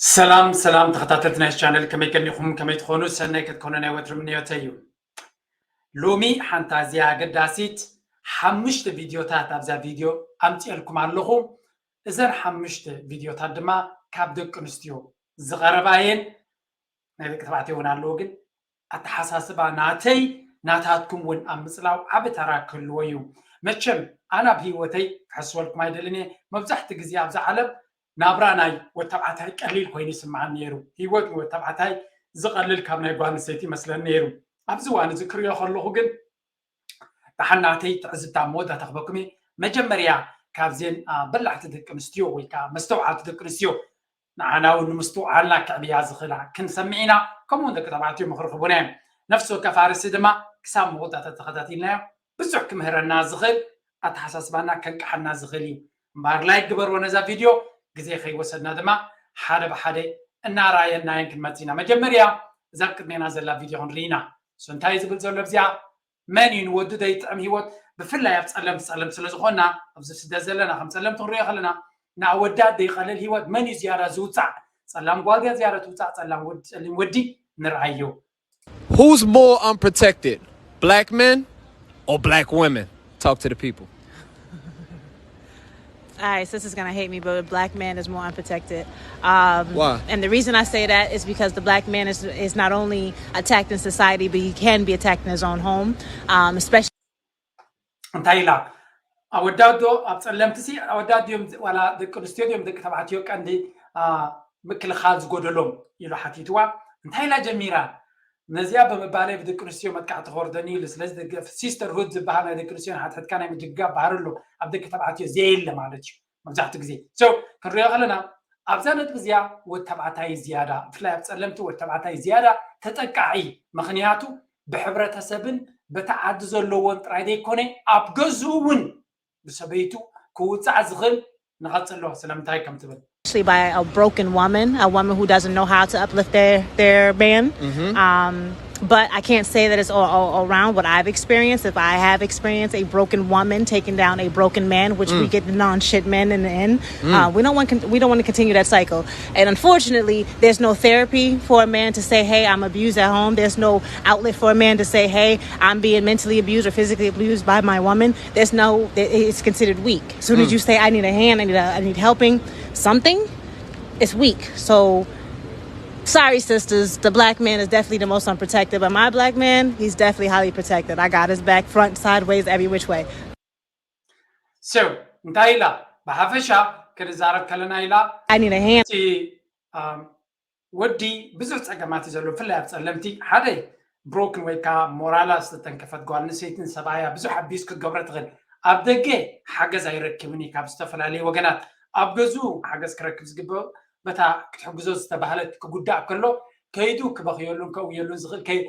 ሰላም ሰላም ተኸታተልቲ ናይ ቻነል፣ ከመይ ቀኒኹም? ከመይ ትኾኑ? ሰናይ ክትኮኑ ናይ ወትሩ ምንዮተይ እዩ። ሎሚ ሓንቲ ኣዝያ ኣገዳሲት ሓሙሽተ ቪድዮታት ኣብዛ ቪድዮ ኣምፅኤልኩም ኣለኹ። እዘን ሓሙሽተ ቪድዮታት ድማ ካብ ደቂ ኣንስትዮ ዝቐረባ እየን። ናይ ደቂ ተባዕትዮ እውን ኣለዎ፣ ግን ኣተሓሳስባ ናተይ ናታትኩም እውን ኣብ ምፅላው ዓቢ ተራ ክህልዎ እዩ። መቸም ኣነ ኣብ ህይወተይ ክሕስበልኩም ኣይደልን እየ። መብዛሕትኡ ግዜ ኣብዛ ዓለም ናብራ ናይ ወተባዕታይ ቀሊል ኮይኑ ይስምዓኒ ነይሩ። ህይወት ንወተባዕታይ ዝቐልል ካብ ናይ ጓል ኣንስተይቲ ይመስለኒ ነይሩ። ኣብዚ እዋን እዚ ክሪኦ ከለኹ ግን ደሓን ናተይ ትዕዝብታ መወዳእታ ክበኩም እየ። መጀመርያ ካብዘን በላሕቲ ደቂ ኣንስትዮ ወይ ከዓ መስተውዓልቲ ደቂ ኣንስትዮ ንዓና እውን ንምስትውዓልና ክዕብያ ዝኽእላ ክንሰምዕ ኢና። ከምኡውን ደቂ ተባዕትዮ ምኽሪ ክቡና እዮም። ነፍሲ ወከፍ ኣርእስቲ ድማ ክሳብ መወዳእታ ተኸታቲልናዮ ብዙሕ ክምህረና ዝኽእል ኣተሓሳስባና ከንቅሓና ዝኽእል እዩ። እምበኣር ላይክ ግበርዎ ነዛ ቪድዮ፣ ግዜ ከይወሰድና ድማ ሓደ ብሓደ እናራየናየን ክንመጽእ ኢና። መጀመርያ እዛ ኣብ ቅድሜና ዘላ ቪድዮ ክንርኢ ኢና። እሱ እንታይ እዩ ዝብል ዘሎ ኣብዚኣ? መን እዩ ንወዱ ዘይጥዕም ህይወት? ብፍላይ ኣብ ጸለምቲ ጸለምቲ ስለ ዝኾንና፣ ኣብዚ ስደት ዘለና ከም ጸለምቲ ክንሪኦ ከለና ንኣወዳት ዘይቐልል ህይወት መን እዩ ዝያዳ ዝውጻዕ? ጸላም ጓል ድያ ዝያዳ ትውጻዕ? ጸላም ወዲ፣ ጸሊም ወዲ? ንርኣዮ። Who's more unprotected, black men or black women? Talk to the people. All right, sis is gonna hate me, but a black man is more unprotected. Um, Why? And the reason I say that is because the black man is is not only attacked in society, but he can be attacked in his own home, um, especially. እንታይ ኢላ? ኣወዳት ዶ ኣብ ጸለምቲ ሲ ኣወዳት ድዮም ዋላ ደቂ ኣንስትዮ ድዮም ደቂ ተባዕትዮ ቀንዲ ምክልኻል ዝጎደሎም ኢሉ ሓቲትዋ። እንታይ ኢላ ጀሚራ? ነዚኣ ብምባለይ ብደቂ ኣንስትዮ መጥቃዕቲ ክወርደኒ ኢሉ። ስለዚ ሲስተርሁድ ዝበሃል ናይ ደቂ ኣንስትዮ ንሓድሕድካ ናይ ምድግጋፍ ባህሪ ኣሎ፣ ኣብ ደቂ ተባዕትዮ ዘየለ ማለት እዩ። መብዛሕትኡ ግዜ ክንሪኦ ከለና ኣብዛ ነጥቢ እዚኣ ወተባዕታይ ዝያዳ፣ ብፍላይ ኣብ ጸለምቲ ወተባዕታይ ዝያዳ ተጠቃዒ። ምኽንያቱ ብሕብረተሰብን በቲ ዓዲ ዘለዎን ጥራይ ዘይኮነ ኣብ ገዝኡ እውን ብሰበይቱ ክውፃዕ ዝኽእል። ንቐፅሎ ስለምንታይ ከም ትብል። Especially by a broken woman, a woman who doesn't know how to uplift their their man. Um, but I can't say that it's all, all around what I've experienced. If I have experienced a broken woman taking down a broken man, which we get the non shit men in the end, uh, we don't want con- we don't want to continue that cycle. And unfortunately, there's no therapy for a man to say, "Hey, I'm abused at home." There's no outlet for a man to say, "Hey, I'm being mentally abused or physically abused by my woman." There's no, it's considered weak. As soon as you say, "I need a hand, I need a, I need helping," something, it's weak. So, sorry, sisters, the black man is definitely the most unprotected, but my black man, he's definitely highly protected. I got his back, front, sideways, every which way. So እንታይ ኢላ? ብሓፈሻ ክንዛረብ ከለና ኢላ I need a hand. እቲ ኣም፣ ወዲ ብዙሕ ፀገማት እዩ ዘለዎ፣ ብፍላይ ኣብ ፀለምቲ። ሓደ ብሮክን ወይ ከዓ ሞራላ ዝተተንከፈት ጓል ኣንስተይትን ሰብኣያ ብዙሕ ኣቢዩዝ ክትገብሮ ትኽእል። ኣብ ደገ ሓገዝ ኣይረክብን እዩ ካብ ዝተፈላለዩ ወገናት። ኣብ ገዝኡ ሓገዝ ክረክብ ዝግብኦ በታ ክትሕግዞ ዝተባህለት ክጉዳእ ከሎ ከይዱ ክበኽየሉን ከእውየሉን ዝኽእል ከይ-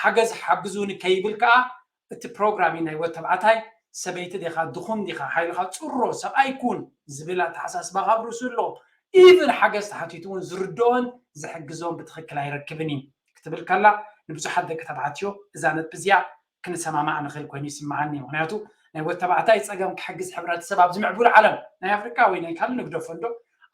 ሓገዝ ሓግዙኒ ከይብል ከዓ እቲ ፕሮግራም እዩ ናይ ወድ ተባዕታይ። ሰበይቲ ዲኻ፣ ድኹም ዲኻ፣ ሓይልኻ ፅሮ፣ ሰብኣይ ኩን ዝብል ኣተሓሳስባ ካብ ርእሱ ኣሎ። ኢቭን ሓገዝ ተሓቲቱ እውን ዝርድኦን ዝሕግዞን ብትኽክል ኣይረክብን እዩ ክትብል ከላ ንብዙሓት ደቂ ተባዕትዮ እዛ ነጥቢ እዚኣ ክንሰማማዕ ንኽእል ኮይኑ ይስምዓኒ። ምኽንያቱ ናይ ወድ ተባዕታይ ፀገም ክሕግዝ ሕብረተሰብ ኣብዚ ምዕቡል ዓለም ናይ ኣፍሪካ ወይ ናይ ካልእ ንግደፎ እንዶ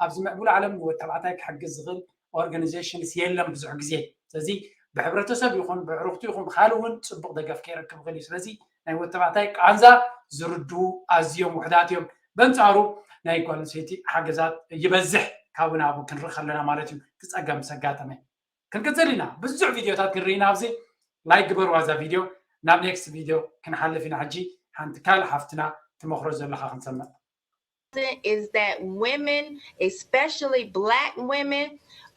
ኣብዚ ምዕቡል ዓለም ንወድ ተባዕታይ ክሕግዝ ዝኽእል ኦርጋኒዜሽንስ የለን ብዙሕ ግዜ። ስለዚ ብሕብረተሰብ ይኹን ብዕሩኽቱ ይኹን ብካልእ እውን ፅቡቕ ደገፍ ከይረክብ ይኽእል እዩ። ስለዚ ናይ ወድ ተባዕታይ ቃንዛ ዝርድኡ ኣዝዮም ውሕዳት እዮም። በንፃሩ ናይ ጓል ኣንስተይቲ ሓገዛት ይበዝሕ ካብኡ ናብኡ ክንርኢ ከለና ማለት እዩ። እቲ ፀገም ምስ ኣጋጠመ ክንቅፅል ኢና። ብዙሕ ቪድዮታት ክንርኢ ኢና ኣብዚ። ላይክ ግበርዋ እዛ ቪድዮ። ናብ ኔክስት ቪድዮ ክንሓልፍ ኢና። ሕጂ ሓንቲ ካልእ ሓፍትና ትመኽሮ ዘለኻ ክንሰምዕ። Is that women, especially black women,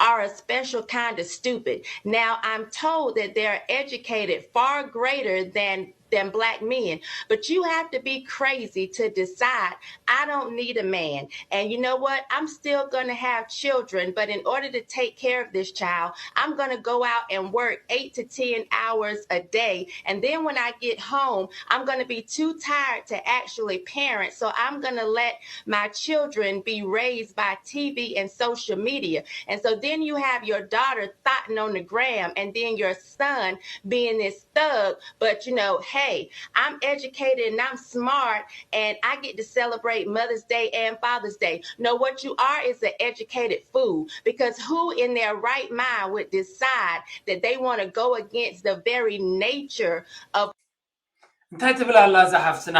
are a special kind of stupid. Now, I'm told that they're educated far greater than than black men, but you have to be crazy to decide, "I don't need a man. And you know what? I'm still going to have children, but in order to take care of this child, I'm going to go out and work eight to ten hours a day. And then when I get home, I'm going to be too tired to actually parent. So I'm going to let my children be raised by T V and social media." And so then you have your daughter thotting on the gram, and then your son being this thug, but you know, I'm educated and I'm smart, and I get to celebrate Mother's Day and Father's Day. No, what you are is an educated fool, because who in their right mind would decide that they want to go against the very nature of እንታይ ትብል ኣላ እዛ ሓፍትና?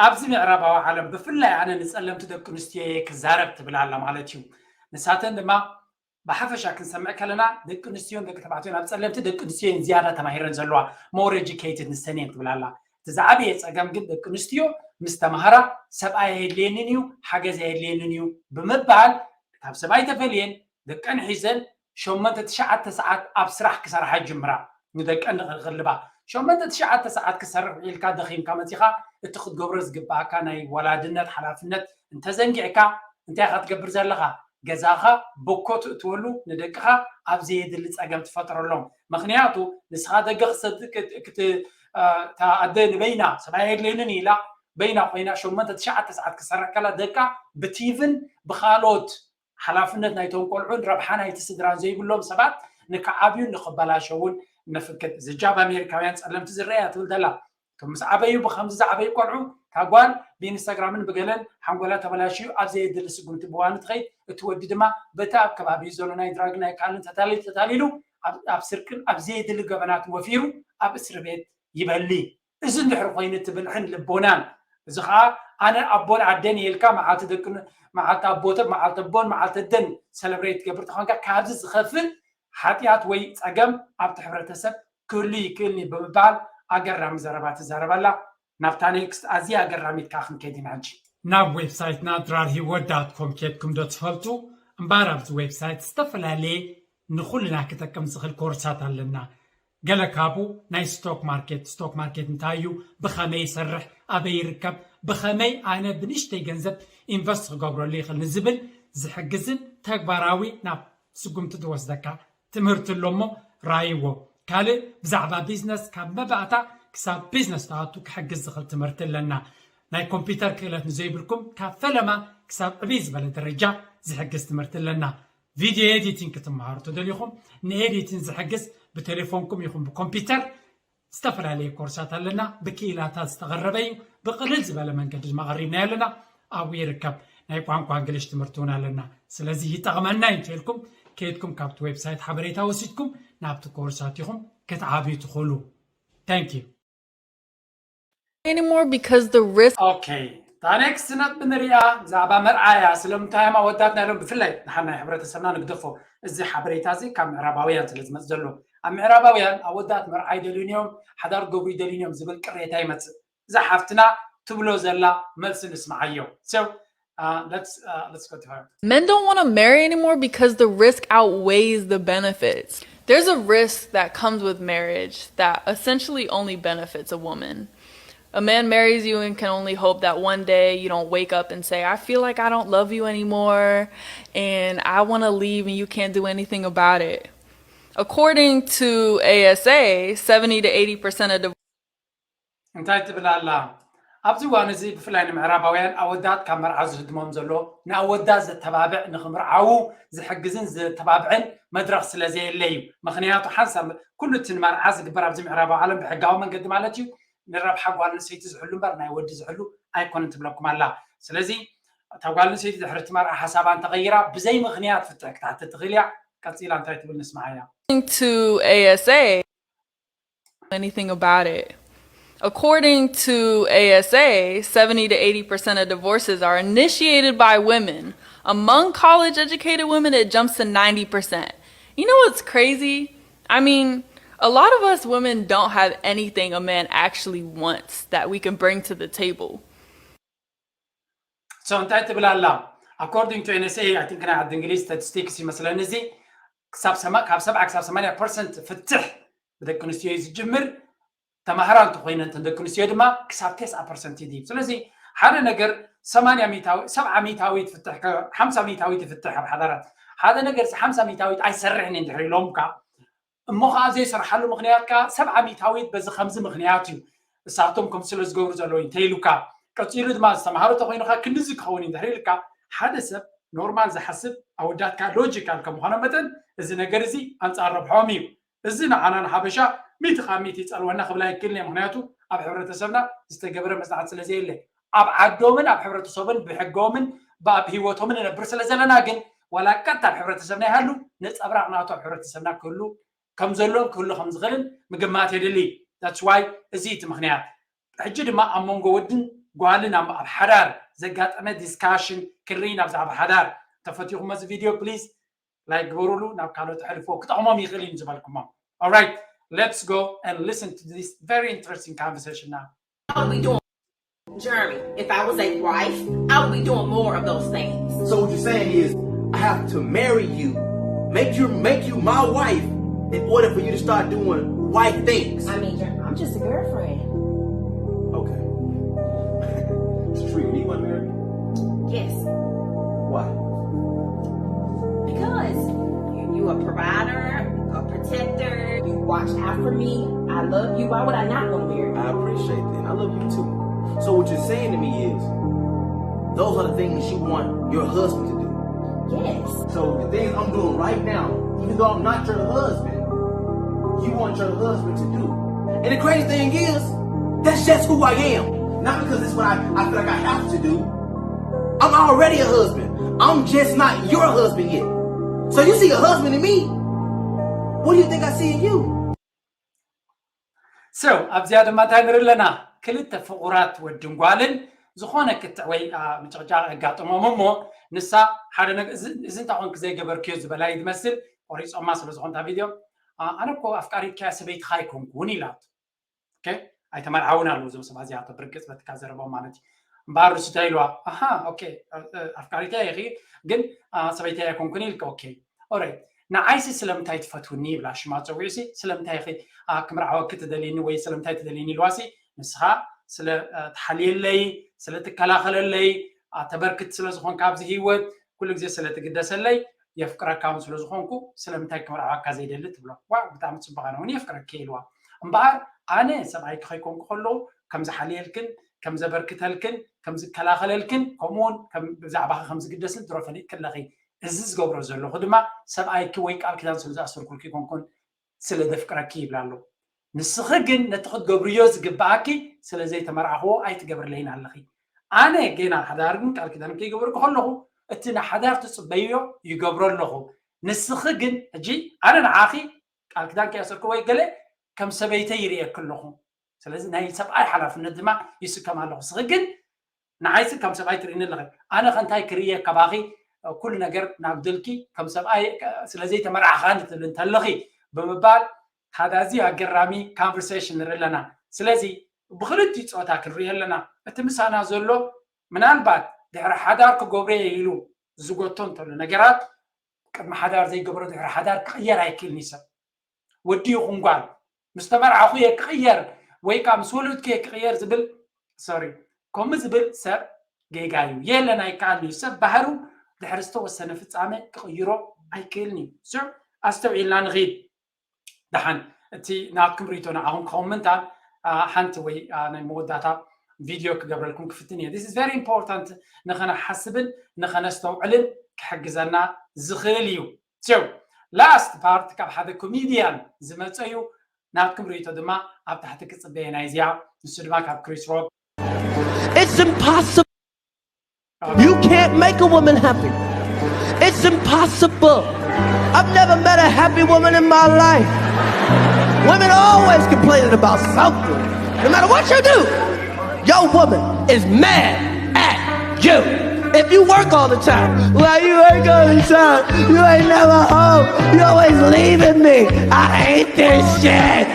ኣብዚ ምዕራባዊ ዓለም ብፍላይ ኣነ ንፀለምቲ ደቂ ኣንስትዮ እየ ክዛረብ ትብል ኣላ ማለት እዩ። ንሳተን ድማ ብሓፈሻ ክንሰምዕ ከለና ደቂ ኣንስትዮን ደቂ ተባዕትዮን ኣብ ፀለምቲ ደቂ ኣንስትዮ እየን ዝያዳ ተማሂረን ዘለዋ፣ more educated ንሰን እየን ትብል ኣላ። እቲ ዝዓበየ ፀገም ግን ደቂ ኣንስትዮ ምስ ተማሃራ ሰብኣይ ኣየድልየንን እዩ፣ ሓገዝ ኣየድልየንን እዩ ብምባል ካብ ሰብኣይ ተፈልየን ደቀን ሒዘን ሸሞንተ ትሽዓተ ሰዓት ኣብ ስራሕ ክሰርሓ ይጅምራ። ንደቀን ንኽልባ ሸሞንተ ትሽዓተ ሰዓት ክሰርሕ ውዒልካ ደኺምካ መፂኻ እቲ ክትገብሮ ዝግባኣካ ናይ ወላድነት ሓላፍነት እንተዘንጊዕካ እንታይ ኢኻ ትገብር ዘለኻ? ገዛኻ ቦኮ ትእትወሉ፣ ንደቅኻ ኣብ ዘየድሊ ፀገም ትፈጥረሎም። ምክንያቱ ንስኻ ደገ ክሰድ- ክት- ክት- እ፣ እታ ኣደ ንበይና ሰብኣይ የድልየንን ኢላ በይና ኮይና ሸሞንተ ትሽዓተ ሰዓት ክሰርሕ ከላ ደቃ ብቲቭን ብካልኦት ሓላፍነት ናይቶም ቆልዑን ረብሓ ናይቲ ስድራን ዘይብሎም ሰባት ንክዓብዩን ንክበላሸውን ንፍቅድ። እዚ ጃብ ኣሜሪካውያን ፀለምቲ ዝረኣያ ትብል ዘላ። እቶም ምስ ዓበዩ ብከምዚ ዝዓበዩ ቆልዑ እታ ጓል ብኢንስታግራምን ብገለን ሓንጎላ ተበላሽዩ ኣብ ዘየድሊ ስጉምቲ ብዋኑ ትኸይድ። እቲ ወዲ ድማ በቲ ኣብ ከባቢኡ ዘሎ ናይ ድራግ ናይ ካልእን ተታሊሉ ተታሊሉ ኣብ ኣብ ስርቅን ኣብ ዘየድሊ ገበናትን ወፊሩ ኣብ እስሪ ቤት ይበሊ። እዚ እንድሕሪ ኮይኑ እቲ ብልሕን ልቦናን እዚ ከዓ ኣነ ኣቦን ኣደን ኢልካ መዓልቲ ደቂ መዓልቲ ኣቦተ መዓልቲ ኣቦን መዓልቲ ኣደን ሰለብሬት ትገብር ተኾንካ ካብዚ ዝኸፍእ ሓጢኣት ወይ ፀገም ኣብቲ ሕብረተሰብ ክህሉ ይክእልኒ ብምባል ኣገራሚ ዘረባ ትዛረብ ኣላ። ናብታ ኔክስት ኣዝያ ኣገራሚት ከዓ ክንከይድ ኢና ሕጂ። ናብ ዌብሳይትና ድራር ሂወት ዳት ኮም ኬድኩም ዶ ትፈልጡ? እምበኣር ኣብዚ ዌብሳይት ዝተፈላለየ ንኹልና ክጠቅም ዝኽእል ኮርሳት ኣለና። ገለ ካብኡ ናይ ስቶክ ማርኬት፣ ስቶክ ማርኬት እንታይ እዩ፣ ብኸመይ ይሰርሕ፣ ኣበይ ይርከብ፣ ብኸመይ ኣነ ብንእሽተይ ገንዘብ ኢንቨስት ክገብረሉ ይኽእል ንዝብል ዝሕግዝን ተግባራዊ ናብ ስጉምቲ ዝወስደካ ትምህርቲ ኣሎ እሞ ራይዎ። ካልእ ብዛዕባ ቢዝነስ ካብ መባእታ ክሳብ ቢዝነስ ትኣቱ ክሕግዝ ዝኽእል ትምህርቲ ኣለና። ናይ ኮምፒውተር ክእለት ንዘይብልኩም ካብ ፈለማ ክሳብ ዕብይ ዝበለ ደረጃ ዝሕግዝ ትምህርቲ ኣለና። ቪድዮ ኤዲቲንግ ክትመሃሩ ተደሊኹም ንኤዲቲንግ ዝሕግዝ ብቴሌፎንኩም ይኹን ብኮምፒውተር ዝተፈላለየ ኮርሳት ኣለና። ብክኢላታት ዝተቐረበ እዩ። ብቕልል ዝበለ መንገዲ ድማ ቀሪብናዮ ኣለና። ኣብኡ ይርከብ። ናይ ቋንቋ እንግሊሽ ትምህርቲ እውን ኣለና። ስለዚ ይጠቕመና እዩ እንተኢልኩም ከይድኩም ካብቲ ዌብሳይት ሓበሬታ ወሲድኩም ናብቲ ኮርሳት ኢኹም ክትዓብዩ ትኽእሉ። Thank you። Anymore because the risk ኦኬ፣ እታ ኔክስት ነጥቢ ንሪኣ ብዛዕባ መርዓያ። ስለምንታይ እዮም ኣወዳትና ኢሎም ብፍላይ ንሓና ሕብረተሰብና ንግደፎ። እዚ ሓበሬታ እዚ ካብ ምዕራባውያን ስለ ዝመፅ ዘሎ ኣብ ምዕራባውያን ኣወዳት መርዓ ይደልዩን እዮም፣ ሓዳር ክገብሩ ይደልዩን እዮም ዝብል ቅሬታ ይመፅእ። እዛ ሓፍትና ትብሎ ዘላ መልሲ ንስምዓዮ። So uh, let's uh, let's go to her. Men don't want to marry anymore because the risk outweighs the benefits. There's a risk that comes with marriage that essentially only benefits a woman. A man marries you and can only hope that one day you don't wake up and say, "I feel like I don't love you anymore, and I want to leave, and you can't do anything about it." According to A S A, seventy to eighty percent of divorces እንታይ ትብል ኣላ? ኣብዚ እዋን እዚ ብፍላይ ንምዕራባውያን ኣወዳት ካብ መርዓ ዝህድሞም ዘሎ ንኣወዳት ዘተባብዕ ንክምርዓዉ ዝሕግዝን ዘተባብዕን መድረኽ ስለ ዘየለ እዩ። ምክንያቱ ሓንሳብ ኩሉ እቲ ንመርዓ ዝግበር ኣብዚ ምዕራባዊ ዓለም ብሕጋዊ መንገዲ ማለት እዩ ንረብሓ ጓል ኣንስተይቲ ዝሕሉ እምበር ናይ ወዲ ዝሕሉ ኣይኮነን ትብለኩም ኣላ። ስለዚ እታ ጓል ኣንስተይቲ ድሕሪ እቲ መርዓ ሓሳባ እንተቐይራ ብዘይ ምክንያት ፍትሕ ክትሓትት ትኽእል እያ። ቀፂላ እንታይ ትብል ንስምዓያ። To A S A, anything about it. According to A S A, seventy to eighty percent of divorces are initiated by women. Among college educated women, it jumps to ninety percent. You know what's crazy? I mean, a lot of us women don't have anything a man actually wants that we can bring to the table. So እንታይ ትብል ኣላ? According to N S A, I think ናይ ዓዲ እንግሊዝ ስታቲስቲክስ ይመስለኒ እዚ ክሳብ ሰማ ካብ ሰብዓ ክሳብ ሰማንያ ፐርሰንት ፍትሕ ብደቂ ኣንስትዮ እዩ ዝጅምር። ተማሃራ እንተኮይነ እንተን ደቂ ኣንስትዮ ድማ ክሳብ ተስዓ ፐርሰንት ይድይብ። ስለዚ ሓደ ነገር ሰማንያ ሚታዊ ሰብዓ ሚታዊት ፍትሕ ሓምሳ ሚታዊት ይፍትሕ ኣብ ሓዳራት ሓደ ነገር ሓምሳ ሚታዊት ኣይሰርሕን እንድሕር ኢሎምካ እሞ ከዓ ዘይሰርሓሉ ምክንያት ከዓ ሰብዓ ሚታዊት በዚ ከምዚ ምክንያት እዩ እሳቶም ከም ስለ ዝገብሩ ዘለዉ እንተኢሉካ ቀፂሉ ድማ ዝተምሃሩ ተኮይኑካ ክንድዚ ክኸውን እዩ እንድሕር ኢልካ ሓደ ሰብ ኖርማል ዝሓስብ ኣወዳትካ ሎጂካል ከምኳኖ መጠን እዚ ነገር እዚ ኣንፃር ረብሖም እዩ እዚ ንዓና ንሓበሻ ሚእቲ ካብ ሚእቲ ይጸልወና ክብል ኣይክእልን እየ። ምክንያቱ ኣብ ሕብረተሰብና ዝተገበረ መጽናዕቲ ስለ ዘየለ፣ ኣብ ዓዶምን ኣብ ሕብረተሰብን ብሕጎምን ብኣብ ህይወቶምን ንነብር ስለ ዘለና፣ ግን ዋላ ቀጥታ ኣብ ሕብረተሰብና ይሃሉ፣ ነጸብራቕ ናቱ ኣብ ሕብረተሰብና ክህሉ ከም ዘሎን ክህሉ ከም ዝኽእልን ምግማት የድሊ። That's why እዚ እቲ ምክንያት። ሕጂ ድማ ኣብ መንጎ ወድን ጓልን ኣብ ኣብ ሓዳር ዘጋጠመ ዲስካሽን ክንርኢ ኢና። ብዛዕባ ሓዳር ተፈቲኹሞ እዚ ቪድዮ ፕሊዝ ላይክ ግበሩሉ፣ ናብ ካልኦት ኣሕልፎ፣ ክጠቕሞም ይኽእል እዩ ዝበልኩሞ። Alright, let's go and listen to this very interesting conversation now. Jeremy, if I was a wife, I would be doing more of those things. So what you're saying is, I have to marry you, make you make you my wife, in order for you to start doing wife things. I mean, Jeremy, I'm just a girlfriend. Okay. Tree, you want to marry me? Yes, Why? because you, you a provider, a protector. You watch out for me. I love you. Why would I not want to marry you? I appreciate that. I love you too. So what you're saying to me is, those are the things you want your husband to do. Yes. So the things I'm doing right now, even though I'm not your husband, you want your husband to do. And the crazy thing is, that's just who I am. Not because it's what I, I feel like I have to do. I'm already a husband. I'm just not your husband yet. So you see a husband in me. What do you think I see in you? So ኣብዚኣ ድማ እንታይ ንርኢ ኣለና? ክልተ ፍቑራት ወድን ጓልን ዝኾነ ክትዕ ወይ ምጭቕጫቕ የጋጥሞም እሞ ንሳ ሓደ ነገር፣ እዚ እንታይ ኮንክ ዘይገበርክዮ ዝበላ እዩ ዝመስል። ቆሪፆማ ስለ ዝኾንታ ቪድዮ፣ ኣነ እኮ ኣፍቃሪትካ ሰበይትኻ ኣይኮንኩን ኢላቶ። ኣይተመርዓውን ኣለዉ እዞም ሰባት እዚኣቶ ብርግፅ በትካ ዘረቦም ማለት እዩ። እምበኣር ንሱ እንታይ ኢልዋ? ኣሃ ኦኬ፣ ኣፍቃሪተይ ኢኺ ግን ሰበይተይ ኣይኮንኩን ኢልካ። ኦኬ ኦራይት፣ ንዓይሲ ስለምንታይ ትፈትውኒ ይብላ ሽማ ፀዊዑሲ፣ ስለምንታይ ኢኺ ክምርዓወኪ ትደልይኒ ወይ ስለምንታይ ትደልይኒ ኢልዋሲ፣ ንስኻ ስለ ትሓልየለይ፣ ስለ ትከላኸለለይ፣ ተበርክት ስለ ዝኾንካ ኣብዚ ህይወት ኩሉ ግዜ ስለ ትግደሰለይ የፍቅረካ እውን ስለ ዝኾንኩ ስለምንታይ ክምርዓወካ ዘይደሊ ትብሎ። ዋ ብጣዕሚ ፅቡቕ፣ ኣነ እውን የፍቅረኪ ኢልዋ። እምበኣር ኣነ ሰብኣይኪ ከይኮንኩ ከለኹ ከም ዝሓልየልክን ከም ዘበርክተልክን ከም ዝከላኸለልክን ከምኡ እውን ብዛዕባኺ ከም ዝግደስን ድሮ ፈሊጥኪ ኣለኺ። እዚ ዝገብሮ ዘለኹ ድማ ሰብኣይኪ ወይ ቃል ኪዳን ስለ ዝኣሰርኩልኪ ኣይኮንኩን፣ ስለ ዘፍቅረኪ ይብላ ኣሎ። ንስኺ ግን ነቲ ክትገብርዮ ዝግብኣኪ ስለ ዘይተመርዓኽዎ ኣይትገብርለይን ኣለኺ። ኣነ ገና ሓዳርን ቃል ኪዳንን ከይገበርኩ ከለኹ እቲ ንሓዳር ትፅበይዮ ይገብሮ ኣለኹ። ንስኺ ግን ሕጂ ኣነ ንዓኺ ቃል ኪዳን ከይኣሰርኩ ወይ ገለ ከም ሰበይተይ ይርእየኪ ኣለኹ። ስለዚ ናይ ሰብኣይ ሓላፍነት ድማ ይስከም ኣለኹ። ንስኺ ግን ንዓይሲ ከም ሰብኣይ ትርእኒ ኣለኺ። ኣነ ከ እንታይ ክርእየ ካባኺ? ኩሉ ነገር ናብ ድልኪ ከም ሰብኣይ ስለ ዘይተመርዓኻኒ ትብሊ እንተለኺ ብምባል ሓደ ኣዝዩ ኣገራሚ ካንቨርሴሽን ንርኢ ኣለና። ስለዚ ብክልቲኡ ፆታ ክንርኢ ኣለና። እቲ ምሳና ዘሎ ምናልባት ድሕሪ ሓዳር ክገብሮ እየ ኢሉ ዝጎቶ እንተሎ ነገራት ቅድሚ ሓዳር ዘይገበሮ ድሕሪ ሓዳር ክቕየር ኣይክእልን እዩ ሰብ። ወዲ ይኹን ጓል ምስ ተመርዓኹ እየ ክቕየር ወይ ከዓ ምስ ወለድኩ እየ ክቕየር ዝብል፣ ሶሪ፣ ከምኡ ዝብል ሰብ ጌጋ እዩ። የለን፣ ኣይከኣልን እዩ። ሰብ ባህሩ ድሕሪ ዝተወሰነ ፍጻመ ክቕይሮ ኣይክእልን እዩ። So ኣስተውዒልና ንኺድ። ደሓን እቲ ናትኩም ሪኢቶ ንዓኹም ክኸውን ምንታን ሓንቲ ወይ ናይ መወዳእታ ቪድዮ ክገብረልኩም ክፍትን እየ። This is very important ንኸነሓስብን ንኸነስተውዕልን ክሕግዘና ዝኽእል እዩ። So last part ካብ ሓደ ኮሜድያን ዝመፀ እዩ። ናትኩም ሪኢቶ ድማ ኣብ ታሕቲ ክፅበየና እዚኣ። ንሱ ድማ ካብ ክሪስ ሮክ። It's impossible. You can't make a woman happy. It's impossible. I've never met a happy woman in my life. Women always complaining about something. No matter what you do, your woman is mad at you. If you work all the time, why you work all the time? You ain't never home. You always leaving me. I hate this shit.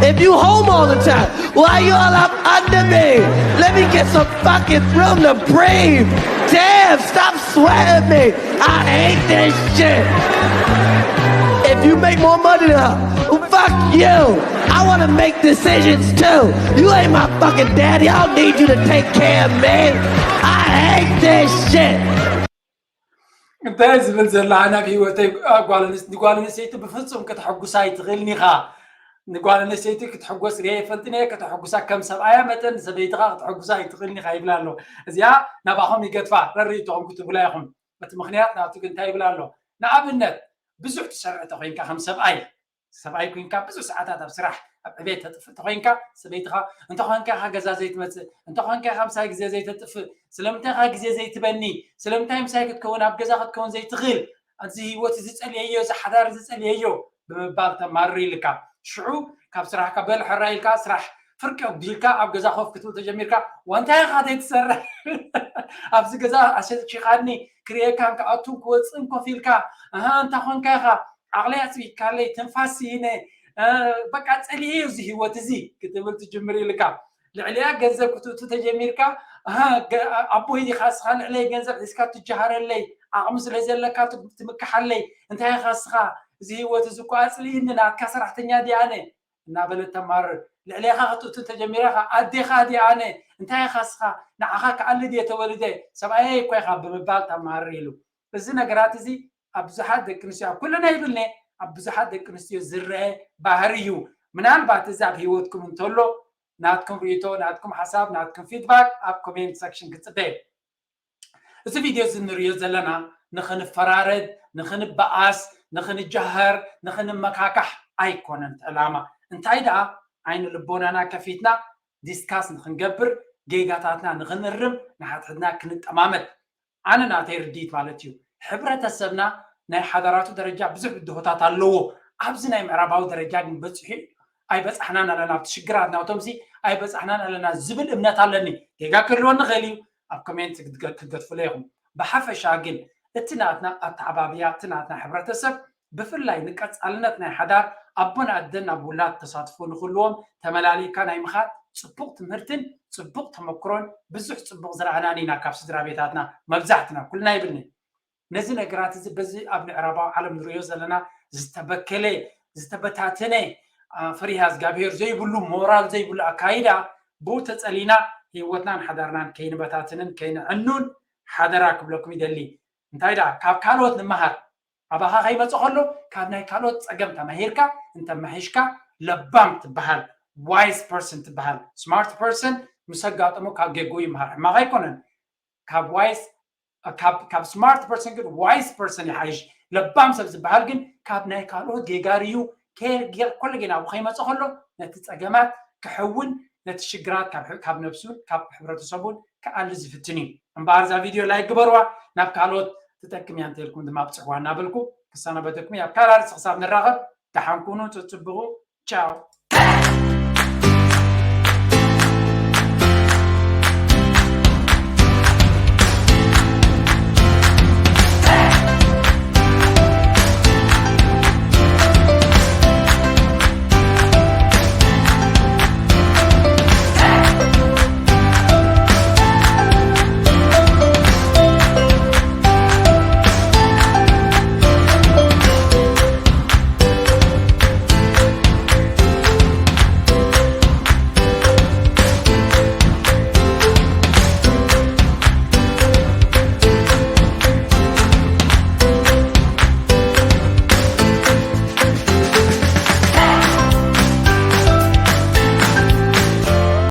If you home all the time, why you all up under me? Let me get some fucking room to breathe. Damn, stop sweating me. I hate this shit. If you make more money than her, fuck you. I want to make decisions too. You ain't my fucking daddy. I don't need you to take care of me. I hate this shit. እንታይ ዝብል ዘሎ ኣነ ኣብ ህይወተይ ጓል ኣንስተይቲ ብፍፁም ከተሐጉሳ ኣይትኽእልን ኢኻ። ንጓል ኣንስተይቲ ክትሕጎስ ርየ ይፈልጥን እየ። ከተሐጉሳ ከም ሰብኣያ መጠን ንሰበይትኻ ከተሐጉሳ ኣይትኽእልን ኢኻ ይብላ ኣሎ። እዚኣ ናባኹም ይገድፋ። ረሪእቶኹም ክትብላ ኢኹም። እቲ ምኽንያት ናቱ ግን እንታይ ይብላ ኣሎ? ንኣብነት ብዙሕ ትሰርሕ ተኾይንካ ከም ሰብኣይ ሰብኣይ ኮይንካ ብዙሕ ሰዓታት ኣብ ስራሕ ኣብ ዕቤት ተጥፍእ እንተኮይንካ፣ ሰበይትኻ እንተኾንካ ኢኻ ገዛ ዘይትመጽእ፣ እንተኾንካ ኢኻ ምሳይ ግዜ ዘይተጥፍእ፣ ስለምንታይ ኢኻ ግዜ ዘይትበኒ፣ ስለምንታይ ምሳይ ክትከውን ኣብ ገዛ ክትከውን ዘይትኽእል፣ እዚ ህይወት እዚ ጸልየዮ፣ እዚ ሓዳር እዚ ጸልየዮ ብምባል ተማርር ኢልካ። ሽዑ ካብ ስራሕካ በል ሕራይ ኢልካ ስራሕ ፍርቂ ኣቢልካ ኣብ ገዛ ኮፍ ክትብል ተጀሚርካ፣ ዋንታይ ኢኻ ዘይትሰርሕ? ኣብዚ ገዛ ኣሸኪኻኒ ክርእየካን ክኣቱን ክወፅእን ኮፍ ኢልካ፣ ኣሃ እንታ ኾንካ ኢኻ ዓቕለይ ኣፅቢካለይ ትንፋስ ስኢነ፣ በቃ ፀሊኤ እዚ ህይወት እዚ ክትብል ትጅምር ኢልካ። ልዕሊያ ገንዘብ ክትእቱ ተጀሚርካ፣ ኣቦይ ዲኻ እስኻ ልዕለይ ገንዘብ ሒዝካ ትጀሃረለይ፣ ዓቕሚ ስለ ዘለካ ትምክሓለይ፣ እንታይ ኢኻ እስኻ እዚ ህይወት እዚ እኮ ኣፅልኢኒ፣ ናትካ ሰራሕተኛ ዲኣነ እናበለት ተማርር። ልዕሌኻ ክትእቱ ተጀሚራ ኸዓ ኣዴኻ ድየ ኣነ? እንታይ ኢኻ እስኻ? ንዓኻ ክኣሊ ድየ ተወሊደ? ሰብኣየይ እኮ ኢኻ ብምባል ተማርር ኢሉ። እዚ ነገራት እዚ ኣብ ብዙሓት ደቂ ኣንስትዮ፣ ኣብ ኩለን ኣይብልነ፣ ኣብ ብዙሓት ደቂ ኣንስትዮ ዝረአ ባህሪ እዩ። ምናልባት እዚ ኣብ ህይወትኩም እንተሎ ናትኩም ርእይቶ፣ ናትኩም ሓሳብ፣ ናትኩም ፊድባክ ኣብ ኮሜንት ሰክሽን ክጽበ። እዚ ቪድዮ እዚ ንሪኦ ዘለና ንኽንፈራረድ፣ ንኽንበኣስ፣ ንኽንጃሃር፣ ንኽንመካካሕ ኣይኮነን እቲ ዕላማ። እንታይ ደኣ ዓይኒ ልቦናና ከፊትና ዲስካስ ንኽንገብር፣ ጌጋታትና ንኽንእርም፣ ንሓድሕድና ክንጠማመት። ኣነ ናተይ ርድኢት ማለት እዩ። ሕብረተሰብና ናይ ሓዳራቱ ደረጃ ብዙሕ ብድሆታት ኣለዎ። ኣብዚ ናይ ምዕራባዊ ደረጃ ግን በፂሑ ኣይበፃሕናን ኣለና፣ ኣብቲ ሽግራት ናቶምሲ ኣይበፃሕናን ኣለና ዝብል እምነት ኣለኒ። ጌጋ ክህልወኒ ይኽእል እዩ፣ ኣብ ኮሜንት ክትገ- ክትገድፉለይ ኢኹም። ብሓፈሻ ግን እቲ ናትና ኣተዓባብያ፣ እቲ ናትና ሕብረተሰብ ብፍላይ ንቀፃልነት ናይ ሓዳር ኣቦን ኣደን ናብ ውላድ ተሳትፎ ንክህልዎም ተመላሊእካ ናይ ምኻድ ፅቡቕ ትምህርትን ፅቡቕ ተመክሮን ብዙሕ ፅቡቕ ዝረኣናን ኢና ካብ ስድራ ቤታትና መብዛሕትና፣ ኩልና ይብልኒ። ነዚ ነገራት እዚ በዚ ኣብ ምዕራባዊ ዓለም ንሪኦ ዘለና ዝተበከለ ዝተበታተነ ፈሪሃ እግዚኣብሄር ዘይብሉ ሞራል ዘይብሉ ኣካይዳ ብኡ ተፀሊና ህይወትናን ሓዳርናን ከይንበታትንን ከይንዕኑን ሓደራ ክብለኩም ይደሊ። እንታይ ደኣ ካብ ካልኦት ንመሃር። ኣባኻ ከይመፀ ከሎ ካብ ናይ ካልኦት ፀገም ተማሂርካ እንተመሒሽካ ለባም ትበሃል፣ ዋይስ ፐርሰን ትበሃል። ስማርት ፐርሰን ምስ ኣጋጠሞ ካብ ጌግኡ ይመሃር፣ ሕማቕ ኣይኮነን። ካብ ዋይስ ካብ ስማርት ፐርሰን ግን ዋይስ ፐርሰን ይሓይሽ። ለባም ሰብ ዝበሃል ግን ካብ ናይ ካልኦት ጌጋ ርእዩ ኮለጌ ናብኡ ከይመፀ ከሎ ነቲ ፀገማት ክሕውን ነቲ ሽግራት ካብ ነብሱን ካብ ሕብረተሰቡን ክኣሊ ዝፍትን እዩ። እምበኣር እዛ ቪድዮ ላይክ ግበርዋ፣ ናብ ካልኦት ትጠቅም እያ እንተልኩም ድማ ኣብፅሕዋ እናበልኩ ክሰናበተኩም እየ። ኣብ ካልእ ርእሲ ክሳብ ንራኸብ ደሓን ኩኑ፣ ፅፅብቑ። ቻው።